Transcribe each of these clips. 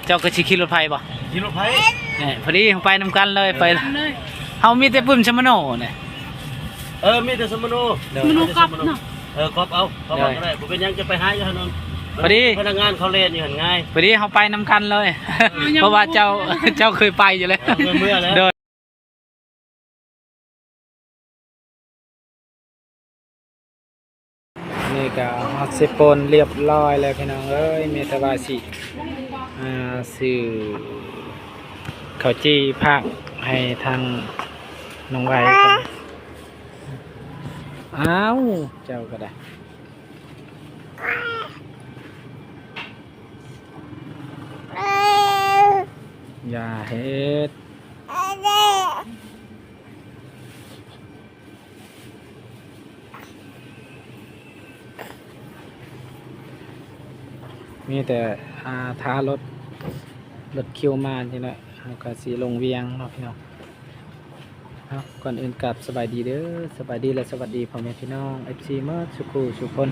ເຈົ້າກໍຊິຂີ່ລົດໄຟບໍ່? ຂີ່ລົດໄຟ. ນີ້ ພໍດີເຮົາໄປນຳກັນເລີຍ ໄປ ໄປນຳກັນເລີຍ. ເຮົາມີແຕ່ປຶ້ມສຳມະໂນນີ້. ເອີ ມີແຕ່ສຳມະໂນ. ໂດຍ ສຳມະໂນກັອບເນາະ. ເອີ ກັອບເອົາ ເຂົ້າມາກໍໄດ້ ບໍ່ເປັນຫຍັງ ຈະໄປຫາຢູ່ຫັ້ນ. ພໍດີພະນັກງານເຂົາແລ່ນຢູ່ຫັ້ນງ່າຍ. ພໍດີເຮົາໄປນຳກັນເລີຍ ເອີ ເພາະວ່າເຈົ້າ ເຈົ້າເຄີຍໄປຢູ່ແລ້ວ. ເອີ ເມື່ອແລ້ວ. ໂດຍ. ນີ້ກໍຮອດເຊໂປນລຽບລ້ອຍແລ້ວພີ່ນ້ອງເອີຍ ມີແຕ່ວ່າຊິ ອ່າ ຊື້ເຂົ້າຈີ່ຝາກໃຫ້ທາງນ້ອງໄວກ່ອນ. ອ້າວ ເຈົ້າກໍໄດ້. ຢ່າເຮັດ ມີແຕ່ ອ່າ ຖ້າລົດ ລົດຄິວມານີ້ແຫຼະ ເຮົາກໍຊິລົງວຽງເນາະພີ່ນ້ອງ. ເອົາ ກ່ອນອື່ນກາບສະບາຍດີເດີ ສະບາຍດີ ແລະ ສະຫວັດດີພໍ່ແມ່ພີ່ນ້ອງ ເອັຟຊີ ໝົດສູ່ຜູ້ສູ່ຄົນ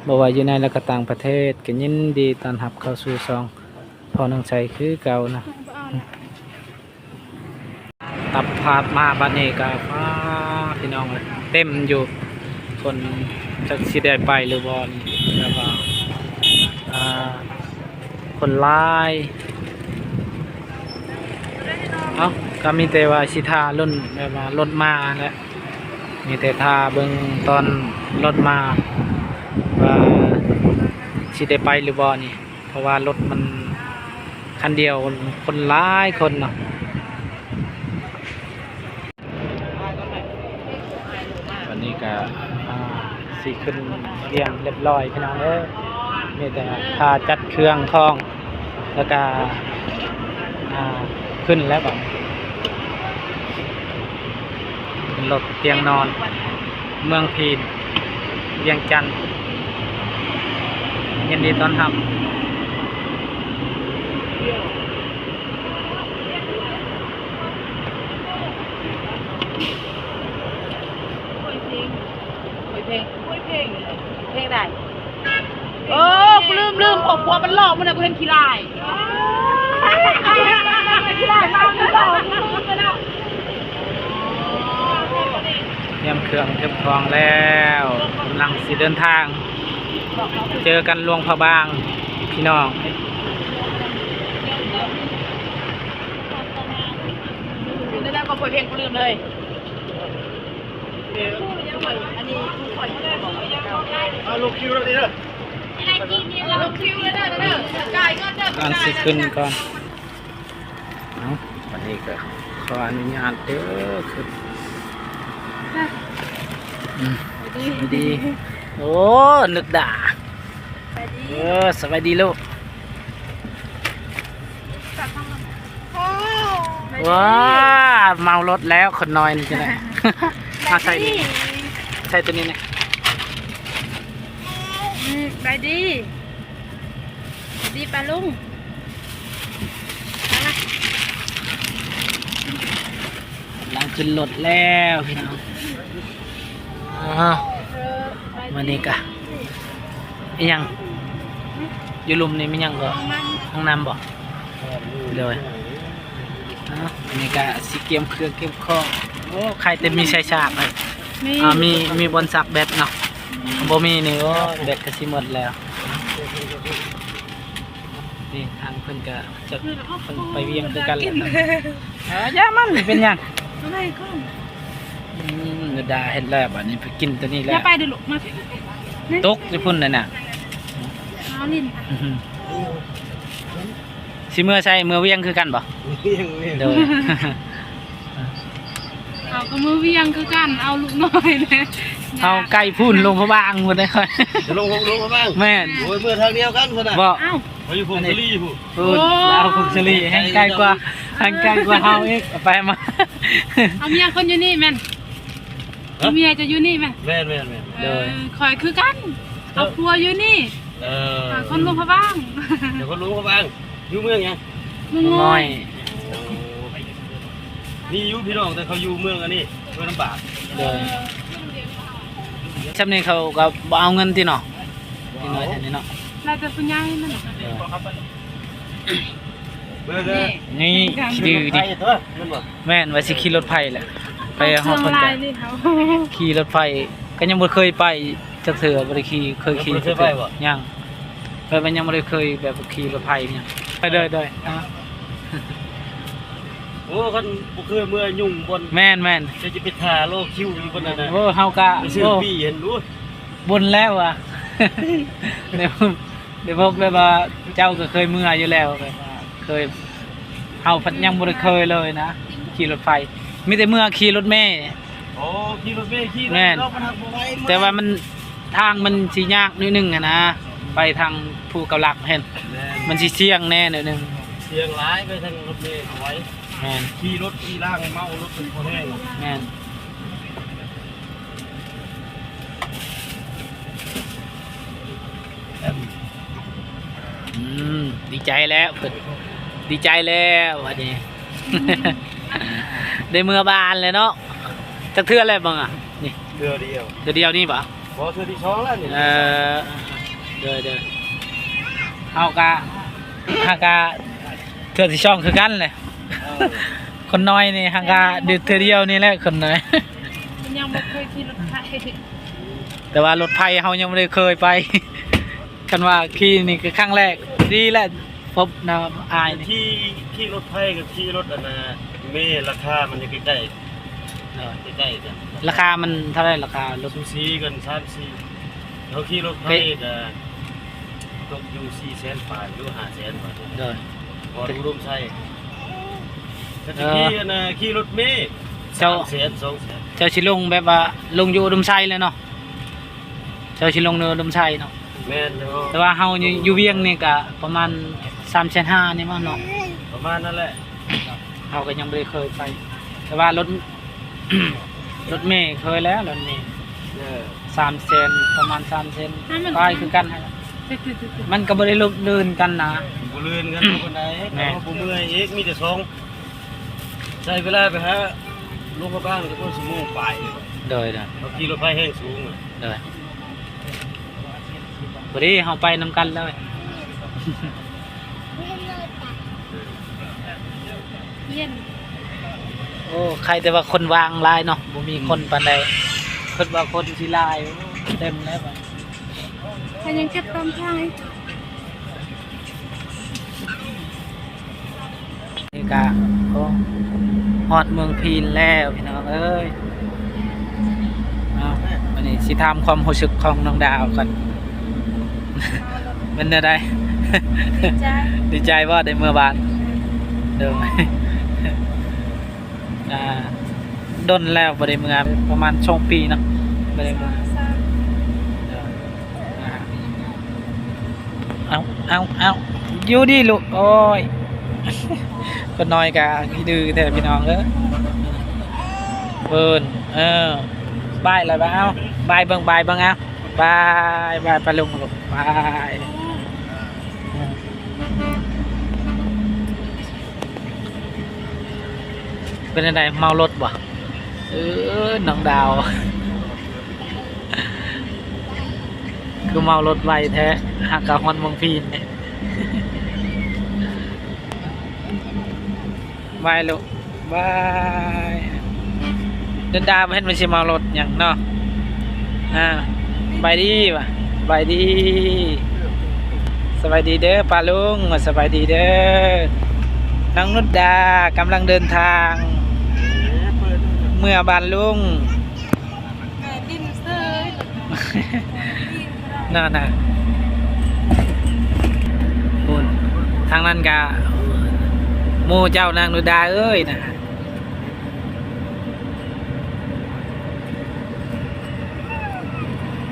ບໍ່ວ່າຢູ່ໃນ ແລະ ກໍຕ່າງປະເທດ ກໍຍິນດີຕ້ອນຮັບເຂົ້າສູ່ຊ່ອງພໍ່ນ້ອງໄຊຄືເກົ່ານະ. ຕັດພາບມາບັດນີ້ກໍ ອ້າ ພີ່ນ້ອງເອີຍ ເຕັມຢູ່ ຄົນຈັກຊິໄດ້ໄປຫຼືບໍ່ນີ້ ແບບວ່າ ອ່າ ຄົນຫຼາຍ. ເອົ້າ ກໍມີແຕ່ວ່າຊິຖ້າລຸ້ນແບບວ່າລົດມາແຫຼະ ມີແຕ່ຖ້າເບິ່ງຕອນລົດມາວ່າຊິໄດ້ໄປຫຼືບໍ່ນີ້ ເພາະວ່າລົດມັນຄັນດຽວ ຄົນຫຼາຍຄົນເນາະ. ຕອນນີ້ກໍ ອ່າ ຊິຂຶ້ນວຽງລຽບລ້ອຍພີ່ນ້ອງເອີຍ ມີແຕ່ຖ້າຈັດເຄື່ອງຂອງ ແລ້ວກໍ ອ່າ ຂຶ້ນແລ້ວບັດນີ້ ລົດຕຽງນອນ ເມືອງພີນ ວຽງຈັນ ຍິນດີຕ້ອນຮັບ. ໂອ້ຍ ເພງ ໂອ້ຍ ເພງ ໂອ້ຍ ເພງ ເພງໃດ? ເອີ ກູລືມ ລືມ ຄອບຄົວມັນຫຼອກມື້ນັ້ນ ກູເຫັນຂີ້ລາຍ ຂີ້ລາຍມາ ມັນຫຼອກ ກູລືມໄປແລ້ວ. ຕຽມເຄື່ອງຕຽມຂອງແລ້ວ ກຳລັງຊິເດີນທາງ ເຈີກັນຫຼວງພະບາງພີ່ນ້ອງ. ແລ້ວກໍປ່ອຍເພງ ກູລືມເລີຍ. ເອົາລົງຄິວແລ້ວເດີ ລົງຄິວແລ້ວເດີ ເດີ ຈ່າຍເງິນເດີ ກ່ອນຊິຂຶ້ນກ່ອນ. ເອົ້າ ບັດນີ້ກໍຂໍອະນຸຍາດເດີ ຂຶ້ນ ອືມ ສະບາຍດີ ໂອ້ ນຶກດາ ສະບາຍດີ ເອີ ສະບາຍດີລູກ. ວ້າ ເມົາລົດແລ້ວ ຄົນນ້ອຍນີ້ຈັ່ງໃດ. ເອົາໃສ່ນີ້ ໃສ່ຕົວນີ້ນະ. ອືມ ສະບາຍດີ ສະບາຍດີປ້າລຸງ. ກຳລັງຂຶ້ນລົດແລ້ວພີ່ນ້ອງ. ອ້າວ ມື້ນີ້ກະອີ່ຫຍັງ ຢູ່ລຸ່ມນີ້ມີຫຍັງກໍ ຫ້ອງນ້ຳບໍ່? ໂດຍ. ອ້າວ ອັນນີ້ກະຊິກຽມເຄື່ອງກຽມຂອງ. ໂອ້ ໃຄແຕ່ມີສາຍຊາກ. ມີ ອ່າ ມີ ມີບ່ອນຊາກແບັດເນາະ. ບໍ່ມີນີ້ ໂອ້ ແບັດກໍຊິໝົດແລ້ວ. ນີ້ທາງເພິ່ນກະຈະ ເພິ່ນໄປວຽງຄືກັນແຫຼະ. ເອີ ຢ່າມັນເປັນຫຍັງ? ອືມ ດາເຮັດແລ້ວ ບາດນີ້ໄປກິນຕົວນີ້ແລ້ວ. ຢ່າໄປເດີລູກ ມາ ຕົກຢູ່ພຸ້ນແຫຼະນະ. ເອົາຫຼິ້ນ ຊິເມືອໃສ? ເມືອວຽງຄືກັນບໍ່? ວຽງ ວຽງ ໂດຍ. ເຮົາກໍເມືອວຽງຄືກັນ ເອົາລູກນ້ອຍແຫຼະ. ເຮົາໃກ້ພຸ້ນ ຫຼວງພະບາງພຸ້ນເດ້ຂ້ອຍ. ຈະລົງ ລົງພະບາງ? ແມ່ນ. ໂອ້ຍ ເມືອທາງດຽວກັນພຸ້ນນະ. ບໍ່ ເອົາ ຂ້ອຍຢູ່ຜົ້ງສາລີພຸ້ນ. ໂອ້ ລາວຜົ້ງສາລີແຮ່ງໃກ້ກວ່າ ແຮ່ງໃກ້ກວ່າເຮົາອີກ. ເອົາໄປມາ ເອົາເມຍຄົນຢູ່ນີ້ແມ່ນ? ຮະ? ເມຍຈະຢູ່ນີ້ແມ່ນ? ແມ່ນໆໆ. ໂດຍ. ເອີ ຂ້ອຍຄືກັນ ເອົາຜົວຢູ່ນີ້. ເອີ ຄົນຫຼວງພະບາງ. ເຈົ້າຄົນຫຼວງພະບາງ. ຢູ່ເມືອງຫຍັງ? ເມືອງງອຍ. ໂອ້ ມີຢູ່ພີ່ນ້ອງ ແຕ່ເຂົາຢູ່ເມືອງອັນນີ້ ເມືອງນ້ຳບາກ. ໂດຍ. ຊ່ຳນີ້ເຂົາກໍບໍ່ເອົາເງິນຕິເນາະ? ບໍ່ເອົາ. ພີ່ນ້ອງອັນນີ້ເນາະ ແລ້ວແຕ່ຜູ້ໃຫຍ່ນັ້ນ. ໂດຍ. ນີ້ ນີ້ ຈື່ດີ ແມ່ນວ່າຊິຂີ່ລົດໄຟແຫຼະ ໄປຮອດເພິ່ນກະ ຂີ່ລົດໄຟ ກະຍັງບໍ່ເຄີຍໄປຈັກເທື່ອ ບໍ່ໄດ້ຂີ່ ເຄີຍຂີ່ຈັກເທື່ອ ຍັງ ແບບວ່າຍັງບໍ່ໄດ້ເຄີຍແບບຂີ່ລົດໄຟຫຍັງ ໂດຍໆ ໂອ້ ຄັນບໍ່ເຄີຍເມືອຫຍຸ້ງບ່ອນ ແມ່ນໆ ຈະໄປຖ້າລໍຄິວຢູ່ບ່ອນນັ້ນນະ ໂອ້ ເຮົາກະ ໂອ້ ເຫັນ ໂອ້ ບົນແລ້ວວ່າ ແບບ ແບບວ່າເຈົ້າກໍເຄີຍເມືອຢູ່ແລ້ວ ແບບວ່າເຄີຍ ເຮົາພັດຍັງບໍ່ໄດ້ເຄີຍເລີຍນະ ຂີ່ລົດໄຟ ມີແຕ່ເມືອຂີ່ລົດເມ. ໂອ້ ຂີ່ລົດເມ ຂີ່ລົດ ແມ່ນ ແຕ່ວ່າມັນ ທາງມັນຊິຍາກໜ້ອຍໜຶ່ງຫັ້ນນະ ໄປທາງພູເກົ້າຫຼັກຫັ້ນ ແມ່ນ ມັນຊິສ່ຽງແດ່ໜ້ອຍໜຶ່ງ ສ່ຽງຫຼາຍ ໄປທາງລົດເມບໍ່ໄຫວ ແມ່ນ ຂີ່ລົດຂີ່ລາງເມົາລົດມັນບໍ່ແຮງ ແມ່ນ. ອືມ ດີໃຈແລ້ວເພິ່ນ ດີໃຈແລ້ວບາດນີ້ ໄດ້ເມືອບ້ານແລ້ວເນາະ ຈັກເທື່ອແລ້ວບໍ່ງະ ນີ້ ເທື່ອດຽວ ເທື່ອດຽວນີ້ບໍ່? ບໍ່ ເທື່ອທີສອງແລ້ວນີ້ ເອີ ໂດຍໆ ເຮົາກະ ເຮົາກະ ເທື່ອທີສອງຄືກັນແຫຼະ ເອີ ຄົນນ້ອຍນີ້ຫາກະ ເທື່ອດຽວນີ້ແຫຼະ ຄົນນ້ອຍ ຍັງບໍ່ເຄີຍຂີ່ລົດໄຟ ແຕ່ວ່າລົດໄຟເຮົາຍັງບໍ່ໄດ້ເຄີຍໄປ ຄັນວ່າຂີ່ນີ້ຄືຄັ້ງແລກ ດີແຫຼະ ພົບນຳອ້າຍນີ້ ຂີ່ ຂີ່ລົດໄຟກັບຂີ່ລົດອັນນ່າ ເມ ລາຄາມັນຢູ່ໃກ້ໆ ເອີ ໃກ້ໆກັນ ລາຄາມັນເທົ່າໃດ ລາຄາລົດ? ສູສີກັນ ສາມສີ່ ເຮົາຂີ່ລົດໄຟກະຕົກຢູ່ສີ່ແສນປາຍ ຫຼື ຫ້າແສນບາດ ໂດຍ ບໍ່ ອຸດົມໄຊ ເອີ ກໍຊິຂີ່ອັນນ່າ ຂີ່ລົດເມ ເຈົ້າ ສາມແສນ ສອງແສນ ເຈົ້າຊິລົງແບບວ່າລົງຢູ່ອຸດົມໄຊແຫຼະເນາະ ເຈົ້າຊິລົງຢູ່ອຸດົມໄຊເນາະ ແມ່ນ ແຕ່ວ່າເຮົາຢູ່ ຢູ່ວຽງນີ້ກະປະມານສາມແສນຫ້ານີ້ມັ້ງເນາະ ປະມານນັ້ນແຫຼະ ເຮົາກໍຍັງບໍ່ໄດ້ເຄີຍໄປ ແຕ່ວ່າລົດ ລົດເມເຄີຍແລ້ວ ລົດເມ ເອີ ສາມແສນ ປະມານສາມແສນປາຍຄືກັນຫັ້ນ ມັນກໍບໍ່ໄດ້ລົບລື່ນກັນນະ ບໍ່ລື່ນກັນປານໃດ ແມ່ນ ເຮົາບໍ່ເມື່ອຍອີກ ມີແຕ່ສອງ ໃຊ້ເວລາໄປຫາຫຼວງພະບາງກໍປະມານຊົ່ວໂມງປາຍ ໂດຍໆ ເຮົາຂີ່ລົດໄຟແຮງສູງ ໂດຍ ພໍດີເຮົາໄປນຳກັນເລີຍ ໂອ້ ໃຄແຕ່ວ່າຄົນວ່າງຫຼາຍເນາະ ບໍ່ມີຄົນປານໃດ ຄິດວ່າຄົນຊິຫຼາຍ ໂອ້ ເຕັມແລ້ວ ເພິ່ນຍັງເກັບຕາມທາງ. ນີ້ກະ ໂອ້ ຮອດເມືອງພີນແລ້ວພີ່ນ້ອງເອີຍ ເອົາ ບາດນີ້ຊິຖາມຄວາມຮູ້ສຶກຂອງນ້ອງດາວກ່ອນ ເປັນແນວໃດ? ດີໃຈ ດີໃຈບໍ່ ໄດ້ເມືອບ້ານ? ໂດຍ ອ່າ ດົນແລ້ວບໍ່ໄດ້ເມືອ ປະມານສອງປີເນາະ ບໍ່ໄດ້ເມືອ ອ່າ ເອົາ ເອົາ ເອົາ ຢູ່ດີລູກ ໂອ້ຍ ຄົນນ້ອຍກະຂີ້ດື້ແທ້ພີ່ນ້ອງເອີຍ ເພິ່ນ ເອີ ບາຍແລ້ວ ເອົາ ບາຍເບິ່ງ ບາຍເບິ່ງ ເອົາ ບາຍ ບາຍ ປາລຸງລູກ ບາຍ. ເປັນຈັ່ງໃດ ເມົາລົດບໍ່? ເອີ ນ້ອງດາວ ຄືເມົາລົດໄວແທ້ ຫາກະຮອດເມືອງພີນນີ້ ໄວໂລດ. ບາຍ ດາດາບໍ່ເຫັນມັນຊິເມົາລົດຫຍັງເນາະ ອ່າ ສະບາຍດີຫວາ ສະບາຍດີ ສະບາຍດີເດີປ້າລຸງ ສະບາຍດີເດີ ນ້ອງນຸດດາກຳລັງເດີນທາງເມືອບ້ານລຸງ. ແມ່ດິນເຊີຍ ນັ້ນນະ ພຸ້ນ ທາງນັ້ນກະໝູ່ເຈົ້ານາງນຸດດາເອີຍນະ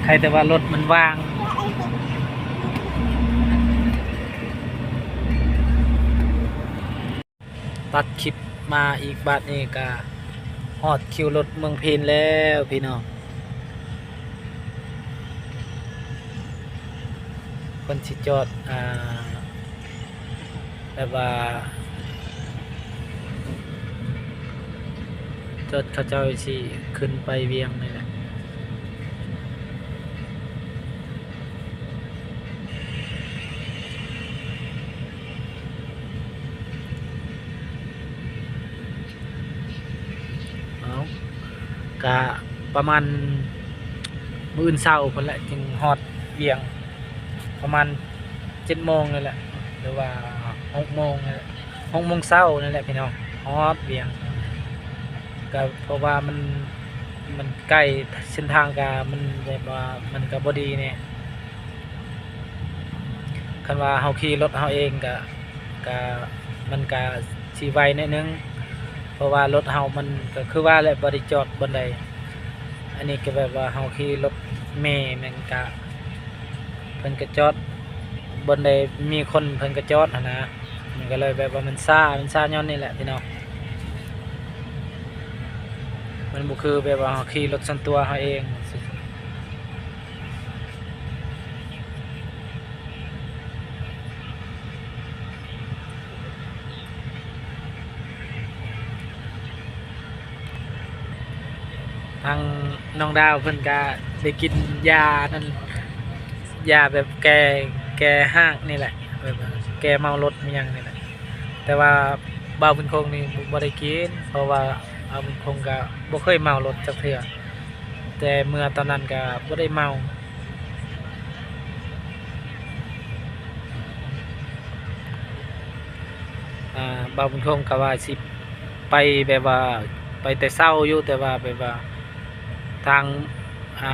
ໃຄແຕ່ວ່າລົດມັນວ່າງ. ຕັດຄລິບມາອີກບາດນີ້ກະຮອດຄິວລົດເມືອງພີນແລ້ວພີ່ນ້ອງ ເພິ່ນຊິຈອດ ອ່າ ແບບວ່າ ຈອດເຂົາເຈົ້າຊິຂຶ້ນໄປວຽງນີ້ແຫຼະ. ເ ກະປະມານມື້ອື່ນເຊົ້າພຸ້ນແຫຼະ ຈຶ່ງຮອດວຽງ ປະມານເຈັດໂມງນີ້ແຫຼະ ຫຼືວ່າຫົກໂມງນີ້ແຫຼະ ຫົກໂມງເຊົ້ານີ້ແຫຼະພີ່ນ້ອງ ຮອດວຽງ. ກະເພາະວ່າມັນ ມັນໃກ້ ເສັ້ນທາງກະມັນແບບວ່າມັນກະບໍ່ດີແດ່. ຄັນວ່າເຮົາຂີ່ລົດເຮົາເອງກະ ກະ ມັນກະຊິໄວໜ້ອຍໜຶ່ງ ເພາະວ່າລົດເຮົາມັນກະຄືວ່າແຫຼະ ບໍ່ໄດ້ຈອດບ່ອນໃດ. ອັນນີ້ກະແບບວ່າເຮົາຂີ່ລົດເມ ມັນກະ ເພິ່ນກະຈອດບ່ອນໃດມີຄົນເພິ່ນກະຈອດຫັ້ນນະ ມັນກະເລີຍແບບວ່າມັນຊ້າ ມັນຊ້າຍ້ອນນີ້ແຫຼະພີ່ນ້ອງ. ມັນບໍ່ຄືແບບວ່າເຮົາຂີ່ລົດສ່ວນຕົວເຮົາເອງ. ທາງນ້ອງດາວເພິ່ນກະໄດ້ກິນຢານັ້ນ ຢາແບບແກ້ ແກ້ຮາກນີ້ແຫຼະ ແບບວ່າແກ້ເມົາລົດອີ່ຫຍັງນີ້ແຫຼະ. ແຕ່ວ່າບ່າວບຸນຄົງນີ້ບໍ່ ບໍ່ໄດ້ກິນ ເພາະວ່າບ່າວບຸນຄົງກະບໍ່ເຄີຍເມົາລົດຈັກເທື່ອ ແຕ່ເມື່ອຕອນນັ້ນກະບໍ່ໄດ້ເມົາ. ອ່າ ບ່າວບຸນຄົງກະວ່າຊິໄປແບບວ່າໄປແຕ່ເຊົ້າຢູ່ ແຕ່ວ່າແບບວ່າທາງ ອ່າ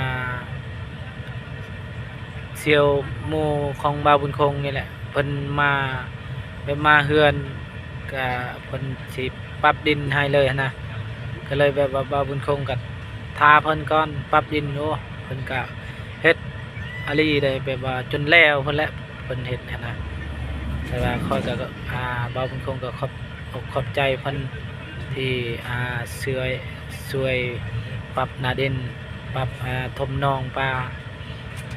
ສ່ຽວໝູ່ຂອງບ່າວບຸນຄົງນີ້ແຫຼະ ເພິ່ນມາ ແບບມາເຮືອນ ກະເພິ່ນຊິປັບດິນໃຫ້ເລີຍຫັ້ນນະ ກະເລີຍແບບວ່າບ່າວບຸນຄົງກະຖ້າເພິ່ນກ່ອນປັບດິນ. ໂອ້ ເພິ່ນກະເຮັດອີ່ຫຼີເດ້ ແບບວ່າຈົນແລ້ວພຸ້ນແຫຼະ ເພິ່ນເຮັດຫັ້ນນະ. ແຕ່ວ່າຂ້ອຍກະ ອ່າ ບ່າວບຸນຄົງກະຂອບອົກຂອບໃຈເພິ່ນທີ່ ອ່າ ຊ່ວຍ ຊ່ວຍປັບໜ້າດິນ ປັບ ອ່າ ຖົມໜອງປາ.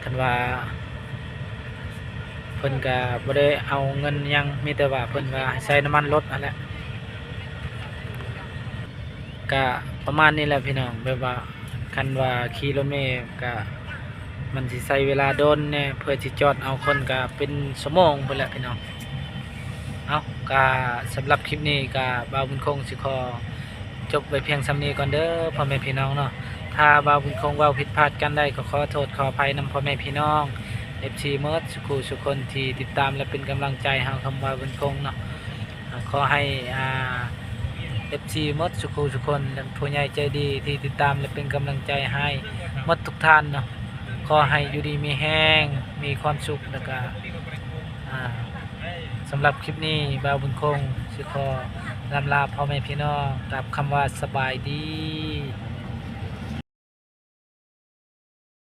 ຄັນວ່າເພິ່ນກະບໍ່ໄດ້ເອົາເງິນຫຍັງ ມີແຕ່ວ່າເພິ່ນວ່າໃຊ້ນ້ຳມັນລົດຫັ້ນແຫຼະ. ກະປະມານນີ້ແຫຼະພີ່ນ້ອງ ແບບວ່າຄັນວ່າຂີ່ລົດເມກະມັນຊິໃຊ້ເວລາດົນແດ່ ເພື່ອຊິຈອດເອົາຄົນກະເປັນຊົ່ວໂມງພຸ້ນແຫຼະພີ່ນ້ອງ. ເອົາ ກະສຳລັບຄລິບນີ້ກະບ່າວບຸນຄົງຊິຂໍ ຈົບໄວ້ພຽງສ່ຳນີ້ກ່ອນເດີພໍ່ແມ່ພີ່ນ້ອງເນາະ. ຖ້າບ່າວບຸນຄົງເວົ້າຜິດພາດການໃດ ກໍຂໍໂທດຂໍອະໄພນຳພໍ່ແມ່ພີ່ນ້ອງ ເອັຟຊີ ໝົດສູ່ຄູ່ສູ່ຄົນທີ່ຕິດຕາມ ແລະ ເປັນກຳລັງໃຈໃຫ້ເຮົາຄຳວ່າບຸນຄົງເນາະ. ຂໍໃຫ້ ອ່າ ເອັຟຊີ ໝົດສູ່ຄູ່ສູ່ຄົນ ແລະ ຜູ້ໃຫຍ່ໃຈດີທີ່ຕິດຕາມ ແລະ ເປັນກຳລັງໃຈໃຫ້ໝົດທຸກທ່ານເນາະ. ຂໍໃຫ້ຢູ່ດີມີແຮງ ມີຄວາມສຸກ ແລ້ວກະ ອ່າ ສຳລັບຄລິບນີ້ ບ່າວບຸນຄົງຊິຂໍລ່ຳລາພໍ່ແມ່ພີ່ນ້ອງກັບຄຳວ່າສະບາຍດີ.